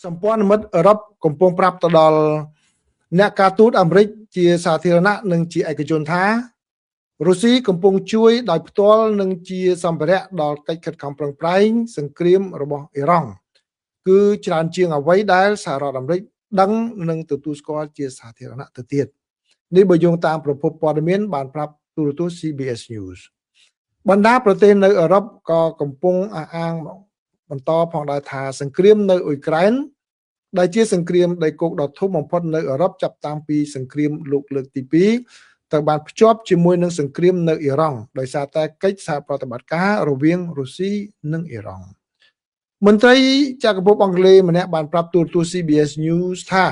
សម្ព័ន្ធមិត្តអឺរ៉ុបកំពុងប្រាប់ទៅដល់អ្នកការទូតអាមេរិកជាសាធារណៈនិងជាឯកជនថារុស្ស៊ីកំពុងជួយដោយផ្ទាល់និងជាសម្ភារៈដល់កិច្ចខិតខំប្រឹងប្រែងសង្គ្រាមរបស់អ៊ីរ៉ង់គឺច្រើនជាងអ្វីដែលសហរដ្ឋអាមេរិកដឹងនិងទទួលស្គាល់ជាសាធារណៈទៅទៀតនេះបើយោងតាមប្រភពព័ត៌មានបានប្រាប់ទូរទស្សន៍ CBS News បណ្ដាប្រទេសនៅអឺរ៉ុបក៏កំពុងអះអាងបន្តផងដែរថាសង្គ្រាមនៅអ៊ុយក្រែនដែលជាសង្គ្រាមដីគោកដ៏ធំបំផុតនៅអឺរ៉ុបចាប់តាំងពីសង្គ្រាមលោកលើកទី2ត្រូវបានភ្ជាប់ជាមួយនឹងសង្គ្រាមនៅអ៊ីរ៉ង់ដោយសារតែកិច្ចសហប្រតិបត្តិការរវាងរុស្ស៊ីនិងអ៊ីរ៉ង់មន្ត្រីចក្រភពអង់គ្លេសម្នាក់បានប្រាប់ទូរទស្សន៍ CBS News ថា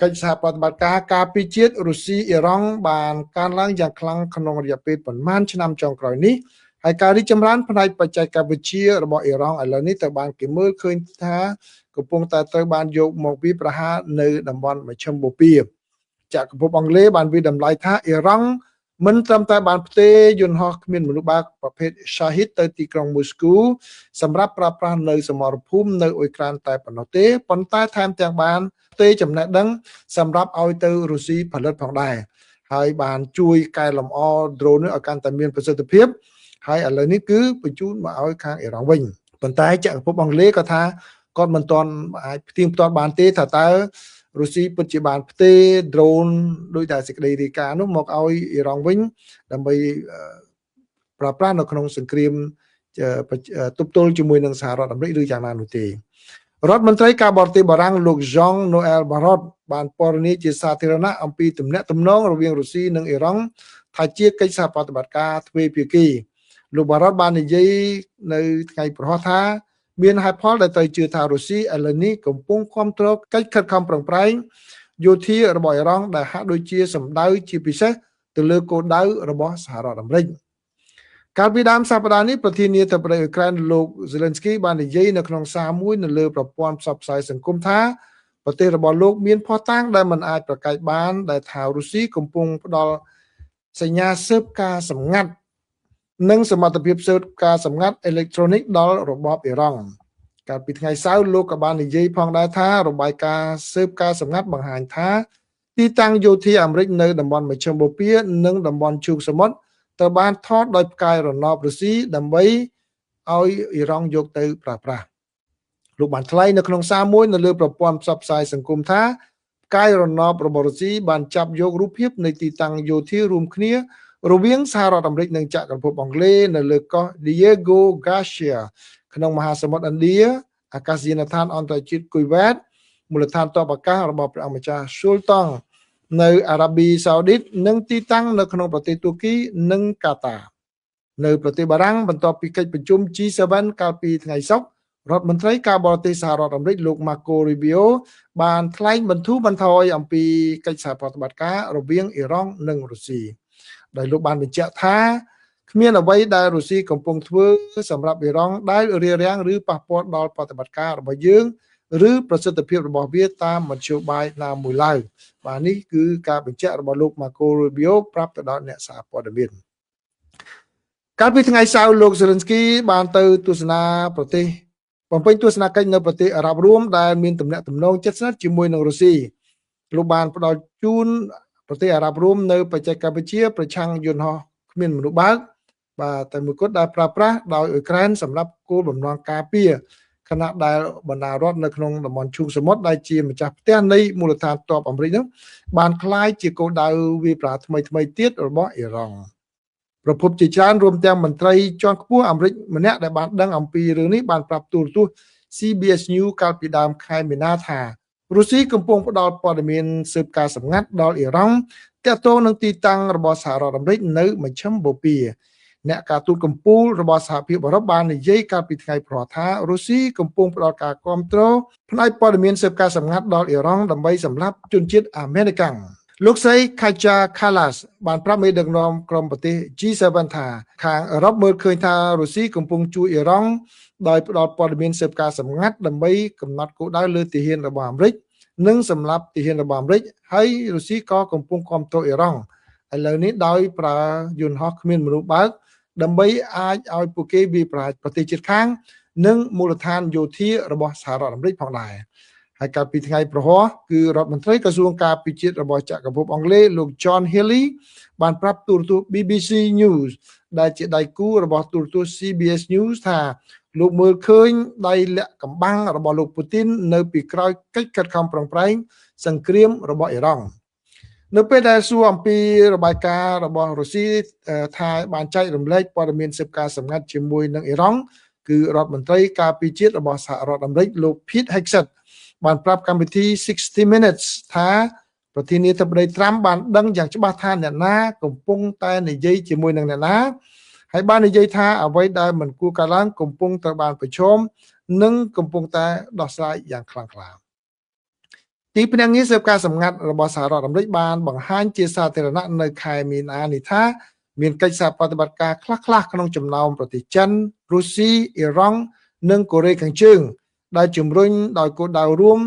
កិច្ចសហប្រតិបត្តិការការពារជាតិរុស្ស៊ីអ៊ីរ៉ង់បានកើនឡើងយ៉ាងខ្លាំងក្នុងរយៈពេលប្រមាណឆ្នាំចុងក្រោយនេះហើយការរីកចម្រើនផ្នែកបច្ចេកវិទ្យារបស់អ៊ីរ៉ង់ឥឡូវនេះត្រូវបានគេមើលឃើញថាកំពុងតែត្រូវបានយកមកវាយប្រហារនៅតំបន់មជ្ឈិមបូព៌ាចក្រភពអង់គ្លេសបានវាយតម្លៃថាអ៊ីរ៉ង់មិនត្រឹមតែបានផ្ទេរយន្តហោះគ្មានមនុស្សបើកប្រភេទ Shahid ទៅទីក្រុងមូស្គូសម្រាប់ប្រើប្រាស់នៅសមរភូមិនៅអ៊ុយក្រែនតែប៉ុណ្ណោះទេប៉ុន្តែថែមទាំងបានផ្ទេរចំណេះដឹងសម្រាប់ឲ្យទៅរុស្ស៊ីផលិតផងដែរហើយបានជួយកែលម្អ drone នេះឲ្យកាន់តែមានប្រសិទ្ធភាពហើយឥឡូវនេះគឺបញ្ជូនមកឲ្យខាងអ៊ីរ៉ង់វិញប៉ុន្តែចក្រភពអង់គ្លេសក៏ថាគាត់មិនទាន់អាចផ្ទៀងផ្ទាត់បានទេថាតើរុស្ស៊ីពិតជាបានផ្ទេរ drone ដោយតែសេចក្តីរាយការណ៍នោះមកឲ្យអ៊ីរ៉ង់វិញដើម្បីប្រើប្រាស់នៅក្នុងសង្គ្រាមទប់ទល់ជាមួយនឹងសហរដ្ឋអាមេរិកឬយ៉ាងណានោះទេរដ្ឋមន្ត្រីការបរទេសបារាំងលោក Jean Noel Barrot បានពណ៌នាជាសាធារណៈអំពីទំនាក់ទំនងរវាងរុស្ស៊ីនិងអ៊ីរ៉ង់ថាជាកិច្ចសហប្រតិបត្តិការទ្វេភាគីលោក Barrot បាននិយាយនៅថ្ងៃព្រហស្បតិ៍ថាមានហេតុផលដែលត្រូវជឿថារុស្ស៊ីឥឡូវនេះកំពុងគ្រប់គ្រងកិច្ចខិតខំប្រឹងប្រែងយោធារបស់អ៊ីរ៉ង់ដែលហាក់ដូចជាសម្ដៅជាពិសេសទៅលើគោលដៅរបស់សហរដ្ឋអាមេរិកកាលពីដើមសប្តាហ៍នេះប្រធានាធិបតីអ៊ុយក្រែនលោក Zelensky បាននិយាយនៅក្នុងសារមួយនៅលើប្រព័ន្ធផ្សព្វផ្សាយសង្គមថាប្រទេសរបស់លោកមានភស្តុតាងដែលមិនអាចប្រកែកបានដែលថារុស្ស៊ីកំពុងផ្ដល់សញ្ញាស៊ើបការសម្ងាត់និងសមត្ថភាពស៊ើបការសម្ងាត់អេឡិចត្រូនិកដល់របបអ៊ីរ៉ង់កាលពីថ្ងៃសៅរ៍លោកក៏បាននិយាយផងដែរថារបាយការណ៍ស៊ើបការសម្ងាត់បង្ហាញថាទីតាំងយោធាអាមេរិកនៅតំបន់មជ្ឈិមបូព៌ានិងតំបន់ឈូងសមុទ្រត្រូវបានថតដោយផ្កាយរណបរុស្ស៊ីដើម្បីឲ្យអ៊ីរ៉ង់យកទៅប្រើប្រាស់លោកបានថ្លែងនៅក្នុងសារមួយនៅលើប្រព័ន្ធផ្សព្វផ្សាយសង្គមថាផ្កាយរណបរបស់រុស្ស៊ីបានចាប់យករូបភាពនៃទីតាំងយោធារួមគ្នារវាងសហរដ្ឋអាមេរិកនិងចក្រភពអង់គ្លេសនៅលើកោះ Diego Garcia ក្នុងមហាសមុទ្រឥណ្ឌាអាកាសយានដ្ឋានអន្តរជាតិគុយវ៉េតមូលដ្ឋានទ័ពអាកាសរបស់ព្រះអង្គម្ចាស់ស៊ុលតង់នៅអារ៉ាប៊ីសាអូឌីតនិងទីតាំងនៅក្នុងប្រទេសទួរគីនិងកាតានៅប្រទេសបារាំងបន្ទាប់ពីកិច្ចប្រជុំ G7 កាលពីថ្ងៃសុក្ររដ្ឋមន្ត្រីការបរទេសសហរដ្ឋអាមេរិកលោក Marco Rubio បានថ្លែងបន្ធូរបន្ថយអំពីកិច្ចសហប្រតិបត្តិការរវាងអ៊ីរ៉ង់និងរុស្ស៊ីដោយលោកបានបញ្ជាក់ថាគ្មានអ្វីដែលរុស្ស៊ីកំពុងធ្វើសម្រាប់អ៊ីរ៉ង់ដែលរារាំងឬប៉ះពាល់ដល់ប្រតិបត្តិការរបស់យើងឬប្រសិទ្ធភាពរបស់វាតាមមធ្យោបាយណាមួយឡើយបាទនេះគឺការបញ្ជាក់របស់លោក Marco Rubio ប្រាប់ទៅដល់អ្នកសារព័ត៌មានកាលពីថ្ងៃសៅរ៍លោក Zelensky បានទៅទស្សនាប្រទេសបំពេញទស្សនកិច្ចនៅប្រទេសអារ៉ាប់រួមដែលមានទំនាក់ទំនងជិតស្និទ្ធជាមួយនឹងរុស្ស៊ីលោកបានផ្ដល់ជូនប្រទេសអារ៉ាប់រួមនៅបច្ចេកវិទ្យាប្រឆាំងយន្តហោះគ្មានមនុស្សបើកបាទតែមួយគត់ដែលប្រើប្រាស់ដោយអ៊ុយក្រែនសម្រាប់គោលបំណងការពារខណៈដែលបណ្ដារដ្ឋនៅក្នុងតំបន់ឈូងសមុទ្រដែលជាម្ចាស់ផ្ទះនៃមូលដ្ឋានទ័ពអាមេរិកនោះបានក្លាយជាគោលដៅវាយប្រហារថ្មីៗទៀតរបស់អ៊ីរ៉ង់ប្រភពជាច្រើនរួមទាំងមន្ត្រីជាន់ខ្ពស់អាមេរិកម្នាក់ដែលបានដឹងអំពីរឿងនេះបានប្រាប់ទូរទស្សន៍ CBS News កាលពីដើមខែមីនាថារុស្ស៊ីកំពុងផ្ដល់ព័ត៌មានស៊ើបការសម្ងាត់ដល់អ៊ីរ៉ង់ទាក់ទងនឹងទីតាំងរបស់សហរដ្ឋអាមេរិកនៅមជ្ឈិមបូព៌ាអ្នកការទូតកម្ពុជារបស់សហភាពអឺរ៉ុបបាននិយាយកាលពីថ្ងៃព្រហស្បតិ៍ថារុស្ស៊ីកំពុងផ្ដល់ការគាំទ្រផ្នែកព័ត៌មានស៊ើបការសម្ងាត់ដល់អ៊ីរ៉ង់ដើម្បីសម្លាប់ជនជាតិអាមេរិកាំងលោកស្រី Kaja Kallas បានប្រាប់មេដឹកនាំក្រុមប្រទេស G7 ថាខាងអឺរ៉ុបមើលឃើញថារុស្ស៊ីកំពុងជួយអ៊ីរ៉ង់ដោយផ្ដល់ព័ត៌មានស៊ើបការសម្ងាត់ដើម្បីកំណត់គោលដៅលើទាហានរបស់អាមេរិកនិងសម្លាប់ទាហានរបស់អាមេរិកហើយរុស្ស៊ីក៏កំពុងគាំទ្រអ៊ីរ៉ង់ឥឡូវនេះដោយប្រើយន្តហោះគ្មានមនុស្សបើកដើម្បីអាចឲ្យពួកគេវាយប្រហារប្រទេសជិតខាងនិងមូលដ្ឋានយោធារបស់សហរដ្ឋអាមេរិកផងដែរ ហើយកាលពីថ្ងៃប្រហ័សគឺរដ្ឋមន្ត្រីក្រសួងការពារជាតិរបស់ចក្រភពអង់គ្លេសលោក John Healey បានប្រាប់ទូរទស្សន៍ BBC News ដែលជាដៃគូរបស់ទូរទស្សន៍ CBS News ថាលោកមើលឃើញដៃលាក់កំបាំងរបស់លោកពូទីននៅពីក្រោយកិច្ចខិតខំប្រឹងប្រែងសង្គ្រាមរបស់អ៊ីរ៉ង់នៅពេលដែលសួរអំពីរបាយការណ៍របស់រុស្ស៊ីថាបានចែករំលែកព័ត៌មានស៊ើបការណ៍សម្ងាត់ជាមួយនឹងអ៊ីរ៉ង់គឺរដ្ឋមន្ត្រីការពារជាតិរបស់សហរដ្ឋអាមេរិកលោក Pete Hegseth បានប្រាប់កម្មវិធី60 Minutes ថាប្រធានាធិបតីត្រាំបានដឹងយ៉ាងច្បាស់ថាអ្នកណាកំពុងតែនិយាយជាមួយនឹងអ្នកណាហើយបាននិយាយថាអ្វីដែលមិនគួរកើតឡើងកំពុងត្រូវបានប្រឈមនិងកំពុងតែដោះស្រាយយ៉ាងខ្លាំងក្លាទីភ្នាក់ងារស៊ើបការសម្ងាត់របស់សហរដ្ឋអាមេរិកបានបង្ហាញជាសាធារណៈនៅខែមីនានេះថាមានកិច្ចសហប្រតិបត្តិការខ្លះៗក្នុងចំណោមប្រទេសចិនរុស្ស៊ីអ៊ីរ៉ង់និងកូរ៉េខាងជើងដែលជំរុញដោយគោលដៅរួម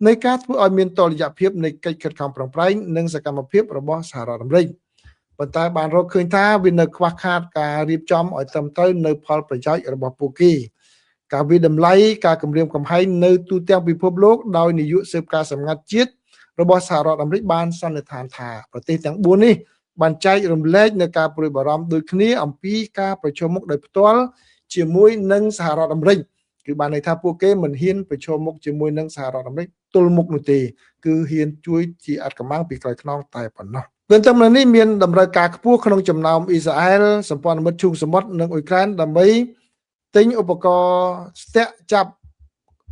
នៃការធ្វើឲ្យមានតុល្យភាពនៃកិច្ចខិតខំប្រឹងប្រែងនិងសកម្មភាពរបស់សហរដ្ឋអាមេរិកប៉ុន្តែបានរកឃើញថាវានៅខ្វះខាតការរៀបចំឲ្យត្រឹមត្រូវនៅផលប្រយោជន៍របស់ពួកគេការវិតម្លៃការគម្រាមកំហែងនៅទូទាំងពិភពលោកដោយនាយកស៊ើបការសម្ងាត់ជាតិរបស់សហរដ្ឋអាមេរិកបានសន្និដ្ឋានថាប្រទេសទាំង4នេះបានចែករំលែកនៅការព្រួយបារម្ភដូចគ្នាអំពីការប្រឈមមុខដោយផ្ទាល់ជាមួយនឹងសហរដ្ឋអាមេរិកគឺបានន័យថាពួកគេមិនហ៊ានប្រឈមមុខជាមួយនឹងសហរដ្ឋអាមេរិកទល់មុខនោះទេគឺហ៊ានជួយជាអត្តកម្មាំងពីក្រោយខ្នងតែប៉ុណ្ណោះទន្ទឹមនឹងនេះមានតម្រូវការខ្ពស់ក្នុងចំណោមអ៊ីស្រាអែលសម្ព័ន្ធមិត្តឈូងសមុទ្រនិងអ៊ុយក្រែនដើម្បីទិញឧបករណ៍ស្ទាក់ចាប់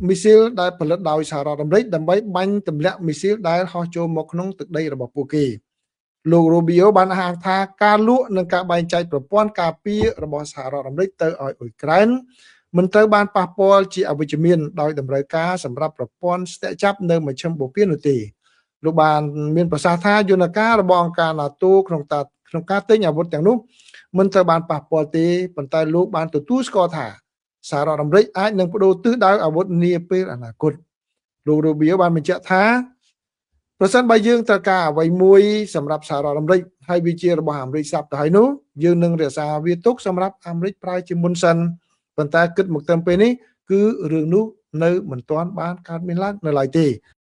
មីស៊ីលដែលផលិតដោយសហរដ្ឋអាមេរិកដើម្បីបាញ់ទម្លាក់មីស៊ីលដែលហោះចូលមកក្នុងទឹកដីរបស់ពួកគេលោក Rubio បានអះអាងថាការលក់និងការបែងចែកប្រព័ន្ធការពាររបស់សហរដ្ឋអាមេរិកទៅឲ្យអ៊ុយក្រែនមិនត្រូវបានប៉ះពាល់ជាអវិជ្ជមានដោយតម្រូវការសម្រាប់ប្រព័ន្ធស្ទាក់ចាប់នៅមជ្ឈិមបូព៌ានោះទេលោកបានមានប្រសាសន៍ថាយន្តការរបស់អង្គការ NATO ក្នុងការទិញអាវុធទាំងនោះមិនត្រូវបានប៉ះពាល់ទេប៉ុន្តែលោកបានទទួលស្គាល់ថាសហរដ្ឋអាមេរិកអាចនឹងប្ដូរទិសដៅអាវុធនាពេលអនាគតលោក Rubio បានបញ្ជាក់ថាប្រសិនបើយើងត្រូវការអ្វីមួយសម្រាប់សហរដ្ឋអាមេរិកហើយវាជារបស់អាមេរិកស្រាប់ទៅហើយនោះយើងនឹងរក្សាវាទុកសម្រាប់អាមេរិកប្រើជាមុនសិនប៉ុន្តែគិតមកត្រឹមពេលនេះគឺរឿងនោះនៅមិនទាន់បានកើតមានឡើងនៅឡើយទេ